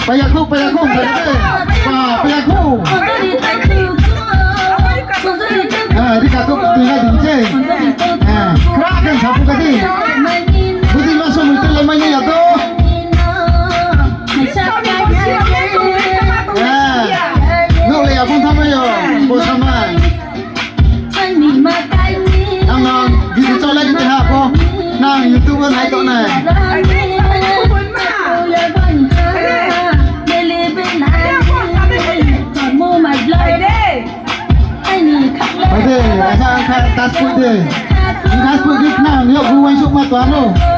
Payaku, payaku, payaku. Pa, payaku. Ah, di katu tu na di je. Ah, kra kan sapu kati. Budi masuk mutu lemai ni ya tu. Ah, no le abun tama yo. Bo sama. ນ້ອງໆ ຢູ່ທີ່ເຈົ້າແລະຢູ່ທີ່ຫາກບໍ່ ນາງຢູທູບເບີນາຍໂຕນາຍ ໄປເດ້ ໄປເດ້ ໄອ້ຊາງຄາຕັດປຸດເດ້ ມີການຝຶກຢູ່ນາງຍົກມືໄວ້ສຸກມາຕົວໂນ.